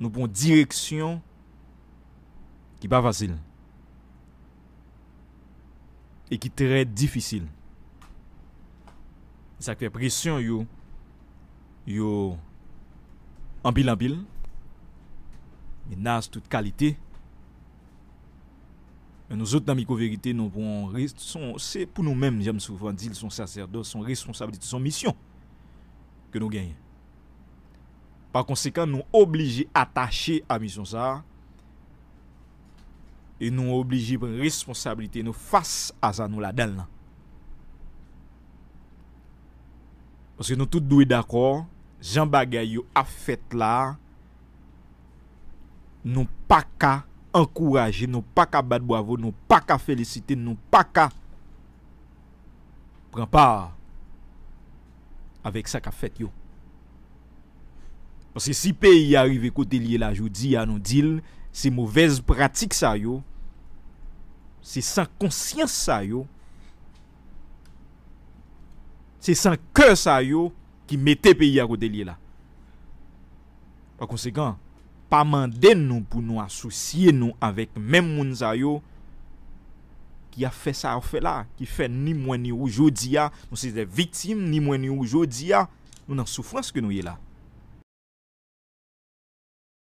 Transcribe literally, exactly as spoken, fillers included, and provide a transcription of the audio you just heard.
Nou pran direksyon ki pa fasil e ki trè difisil. Sa k fè presyon yo, yo anpil anpil, menas tout kalite. Men nou zòt nan Miko Verite, nou pran res-, se pou nou menm, jan m souvan di l, se yon sasèdòs, se yon responsablite, se yon misyon ke nou genyen. Pa konsekan, nou oblije atache a misyon sa a e nou oblije pran responsablite nou fas a sa nou ladan l lan. Paske nou tout dwe dakò, jan bagay yo ap fèt la a, nou pa ka ankouraje, nou pa ka bat bwavo, nou pa ka felisite, nou pa ka pran pa avèk sa k ap fèt yo. Paske si peyi a rive kote l ye la jodi a, nou di l, se movèz pratik sa yo, se san konsyans sa yo, se san kè sa yo ki mete peyi a kote l ye la. Pa konsekan, pa mande nou pou nou asosye nou avèk menm moun sa yo ki ap fè sa y ap fè la, ki fè ni mwen ni ou jodi a, nou se de viktim, ni mwen ni ou jodi a, nou nan soufrans ke nou ye la.